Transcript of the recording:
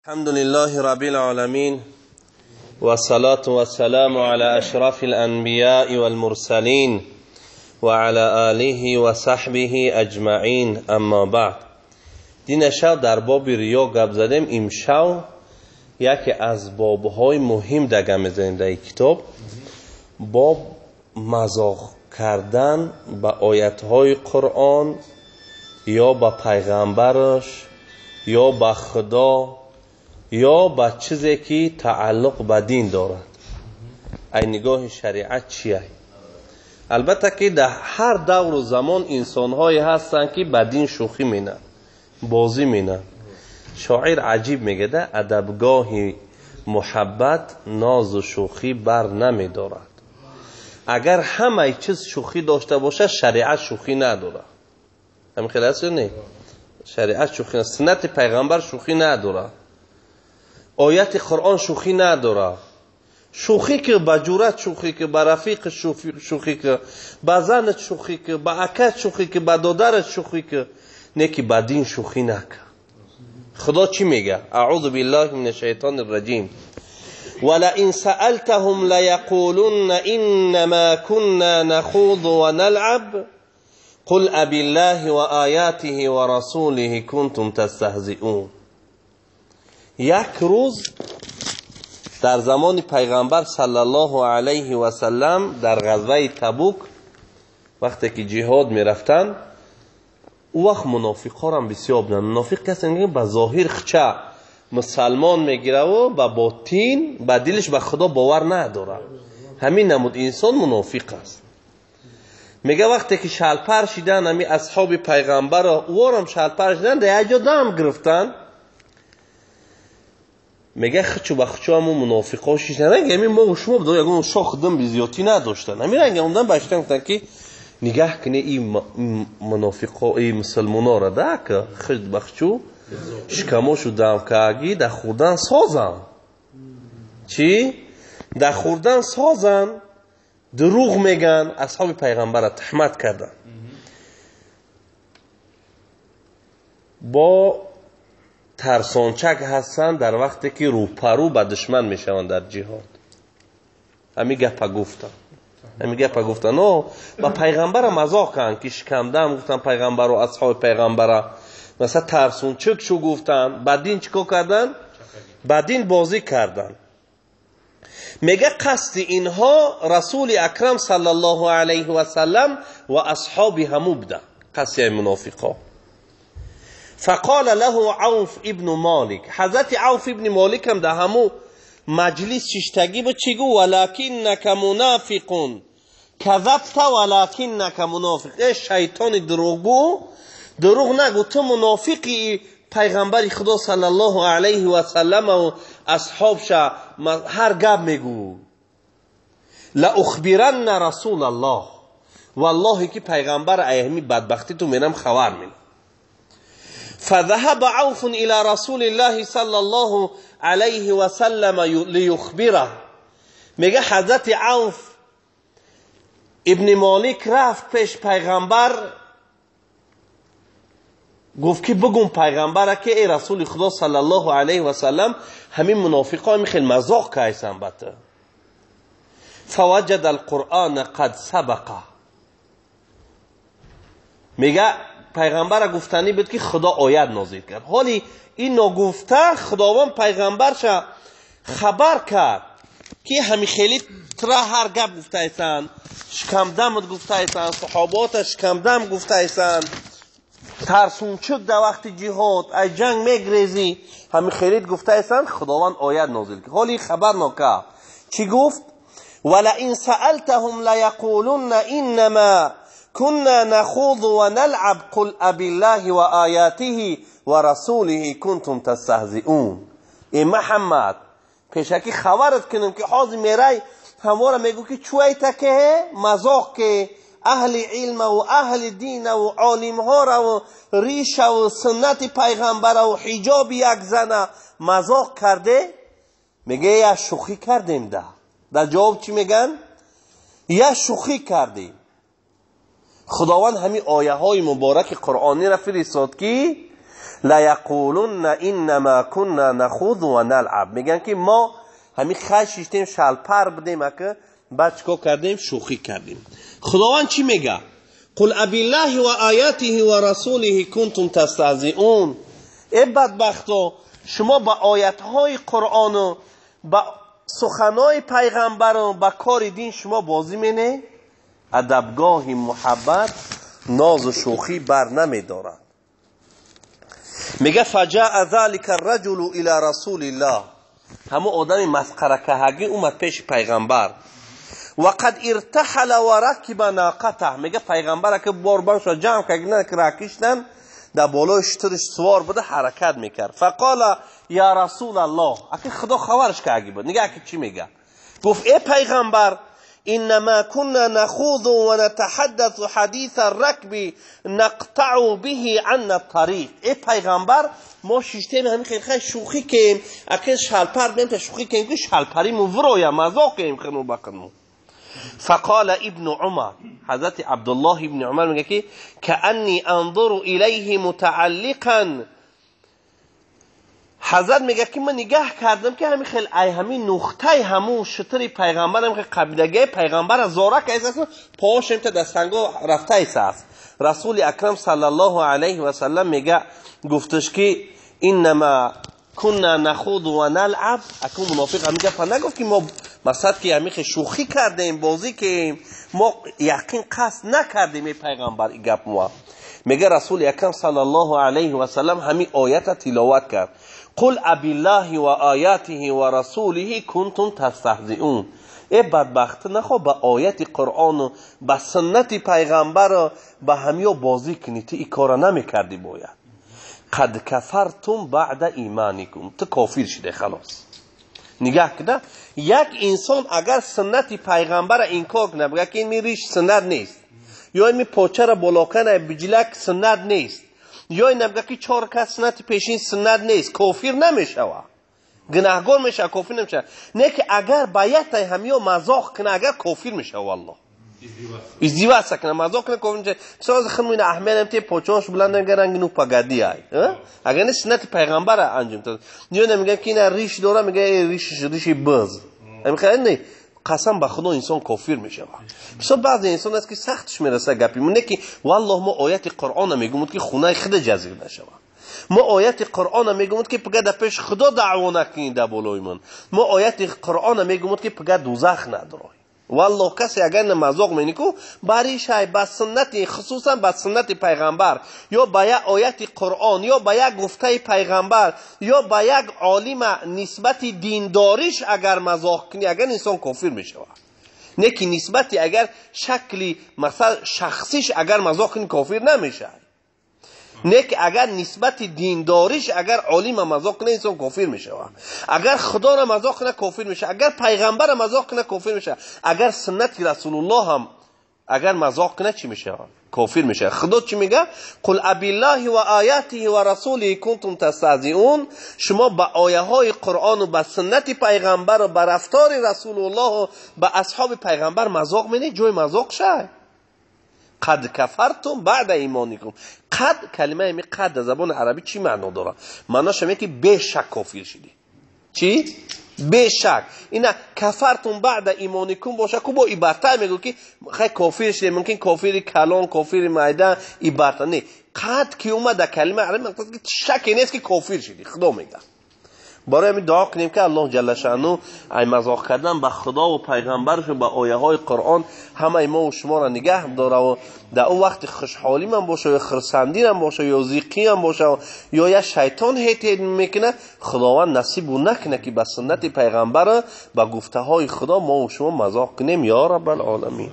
الحمد لله رب العالمين والصلاة والسلام على أشرف الأنبياء والمرسلين وعلى آله وصحبه أجمعين أما بعد. دین شو در باب ریا گپ زدیم. امشب یکی از بابهای مهم دگه میزنیم در کتاب، باب مذاق کردن به آیتهای قرآن یا به پیغمبرش یا به خدا یا به چیزی که تعلق به دین دارد. ای نگاه شریعت چیه؟ البته که در هر دور و زمان انسانهایی هستند که به دین شوخی مینن، بازی مینن. شاعر عجیب میگه ده ادبگاه محبت ناز و شوخی بر نمیدارد. اگر همه چیز شوخی داشته باشه، شریعت شوخی نداره. همین خیلی هست یا نه؟ شریعت شوخی نداره، سنت پیغمبر شوخی نداره، آیت قرآن شوخی نداره. شوخی که با جورت شوخی که با رفیق شوخی که با زنت شوخی که با اکت شوخی که با دادرت شوخی که، نه که با دین شوخی نکه. خدا چی میگه؟ اعوذ بالله من الشیطان الرجیم. ولئن سألتهم ليقولن انما كنا نخوض ونلعب قل ابالله وآیاته ورسوله کنتم تستهزئون. یک روز در زمان پیغمبر صلی الله علیه و سلم در غزوه تبوک وقتی که جهاد میرفتن، او وقت منافق‌ها هم بسیار بودن. منافق کسی که به ظاهر خچه مسلمان میگیره و به باطن به دلش به خدا باور نداره، همین نمود انسان منافق است. میگه وقتی که شلپر شدن همین اصحاب پیغمبر اوارم شلپر شدن، در یک جا دم گرفتن. میگه خچو به خچو همون منافقا شدن، رنگ همین ما و شما بود، یگون شاخ دم بیزیاتی نداشتن. همین رنگ اومدن بچتن گفتن که نگاه کنه این منافقا این مسلمونا را ده که خچ به خچو شکماشو دم کاگی در خوردن سازن. چی؟ در خوردن سازن، دروغ میگن، اصحاب پیغمبر را تهمت کردن. با ترسانچک هستن در وقتی که روپرو به دشمن میشوند در جهاد. همین گپا گفتن، همین گپا گفتن و با پیغمبر مذاق کردن که شکمدم گفتن پیغمبر و اصحاب پیغمبر مثلا ترسونچک شو گفتن. با دین چیکار کردن؟ با دین بازی کردن. میگه قصد اینها رسول اکرم صلی الله علیه و سلم و اصحاب همو بودن، قصد منافقا. فقال له عوف ابن مالک، حضرت عوف ابن مالک هم در همو مجلس ششتگی بود، چی گو؟ ولکنک منافق کذبت ولکنک منافق. ای شیطان دروغگو، دروغ نگو، تو منافقی. پیغمبر خدا صلی الله علیه و سلم و اصحابش هر گپ میگو. لاخبرن رسول الله، والله که پیغمبر ایهمی بدبختی تو منم خبر میدم. فذهب عوف الى رسول الله صلی الله علیه و سلم لیخبره. میگه حضرت عوف ابن مالک رفت پیش پیغمبر، گفت که بگم پیغمبر که ای رسول خدا صلی الله علیه و سلم همین منافقا همین خیلی مذاق کایسن بته. فوجد القرآن قد سبق. میگه پیغمبر گفتنی بود که خدا آیت نازل کرد. حالی این نگفته خداوند پیغمبرش خبر کرد که همین خیلی تره هر گپ گفته ایسن، شکمدم گفته ایسن، صحابات شکمدم گفته ایسن، ترسونچک در وقت جهاد از جنگ میگریزی، همین خیلیت گفته ایسن، خداوند آیت نازل کرد. حالی خبر نکرد. چی گفت؟ ولئن سألتهم لیقولن انما كنا نخوض ونلعب قل ابالله وآیاته ورسوله کنتم تستهزئون. ای محمد پیشکی خبرت کنم که حاضر میرای همواره میگو که چوی تکه مذاق که اهل علم و اهل دین و عالم ها را و ریش و سنت پیغمبر و حجاب یک زنه مذاق کرده. میگه یا شوخی کردیم. ده در جواب چی میگن؟ یا شوخی کردیم. خداوند همین آیه های مبارک قرآنی را فرستاد که ليقولن انما كنا نخوض و نلعب. میگن که ما همین خش شیشتیم، شلپر بودیم، اکه بعد چیکار کردیم؟ شوخی کردیم. خداوند چی میگه؟ قل ابی الله و آیاته و رسوله کنتم تستهزئون. ای بدبختا، شما با آیتهای قرآن و با سخنهای پیغمبر و با کار دین شما بازی مینه؟ ادبگاه محبت ناز و شوخی بر نمیدارد. میگه فجاء ذلك الرجل الى رسول الله. همو آدم مسخره کهگی اومد پیش پیغمبر. و قد ارتحل و رکب ناقته. میگه پیغمبر که باربانش را جمع کردن که راکشتن در بالای شترش سوار بوده حرکت میکرد. فقال یا رسول الله، اگه خدا خبرش کهگی بود. نگه که چی میگه؟ گفت ای پیغمبر، انما كنا نخوض ونتحدث حديث الركب نقطع به عنا الطريق. ای پیغمبر، ما شیشتیم همین خیلی خیلی شوخی کیم، اگه شلپر بیم تا شوخی کیم که شلپری مو ورویا مزاق کیم خنو بکنو. فقال ابن عمر، حضرت عبدالله ابن عمر میگه که کأنی انظر الیه متعلقا. حضرت میگه که من نگاه کردم که همین خیلی ای همین نقطه همون شتر پیغمبر هم که قبیلگی پیغمبر زاره که ایسا پاش هم تا دستنگا رفته ایسا است. رسول اکرم صلی الله علیه و سلم میگه گفتش که انما كنا نخوض و نلعب. اکو منافق هم میگه نگفت که ما مثلا که همین خیلی شوخی کردیم بازی که ما یقین قصد نکردیم ای پیغمبر ای گپ ما. میگه رسول اکرم صلی الله علیه و سلم همین آیت تلاوت کرد. قل ابی الله و آیاته و رسوله کنتم تستهزئون. ای بدبخت، نخوا به آیت قرآن و به سنت پیغمبر و به همیا بازی کنی، تو ای کارا نمیکردی باید. قد کفرتم بعد ایمانکم، تو کافر شده خلاص. نگاه کنه یک انسان اگر سنت پیغمبر انکار کنه، بگه که این ریش سنت نیست، یا این پاچه را بالا کنه بجلک سنت نیست، یا این بگه که چهار کس سنت پیشین سنت نیست، کافر نمیشه، گناهگار میشه، کافر نمیشه. نه که اگر باید همیا مزاق کنه اگر کافر میشه، والله ازدواج کنه مزاق کنه کافر میشه. ساز خمین احمد هم تی پاچه‌اش بلند میگه رنگ نو پگادی ای، اگر نه سنت پیغمبر انجام داد. نه میگه که اینا ریش داره، میگه ریش بز. میگه نه قسم به خدا انسان کافر میشه. مثلا بعضی انسان است که سختش میرسه گپی مونه که والله ما آیت قرآن میگم که خونه خود جزیر نشه. ما آیت قرآن میگم که پگه در پیش خدا دعوا نکنید در بالای من. ما آیت قرآن میگم که پگه دوزخ نداره. والله کسی اگر مزاق مینیکو بریش های با سنت، خصوصا با سنت پیغمبر یا با یک آیت قرآن یا با یک گفته پیغمبر یا با یک عالم نسبت دینداریش اگر مزاق کنی، اگر انسان کافر میشه. نه که نسبت اگر شکلی مثلا شخصیش اگر مزاق کنی کافر نمیشه. نه که اگر نسبت دینداریش اگر عالم مزاق کنه انسان کافر میشه. اگر خدا را مزاق کنه کافر میشه. اگر پیغمبر را مزاق کنه کافر میشه. اگر سنت رسول الله هم اگر مزاق کنه چی میشه؟ کافر میشه. خدا چی میگه؟ قل ابی الله و آیاته و رسوله کنتم تستهزئون. شما با آیه های قرآن و با سنت پیغمبر و با رفتار رسول الله و با اصحاب پیغمبر مزاق مینی، جای مزاق شه. قد کفرتم بعد ایمانکم. قد کلمه می قد در زبان عربی چی معنا داره؟ معناش اینه که بشک کافر شدی. چی؟ بشک. اینا کفرتم بعد ایمانکم باشه کو با ایبرتا میگه که خیلی کافر شدی، ممکن کافر کلان، کافر معده، ایبرتا نه. قد که اومد در کلمه عربی مقصد که شک نیست که کافر شدی. خدا میگه. برای همین دعا کنیم که الله جل شانو ای مزاق کردن به خدا و پیغمبرش و به آیه های قرآن همه ما و شما را نگه داره و در اون وقت خوشحالی من باشه یا خرسندی من باشه یا ضیقی من باشه یا یه شیطان هیت میکنه، خداوند نصیب او نکنه که به سنت پیغمبر به گفته های خدا ما و شما مزاق کنیم یا رب العالمین.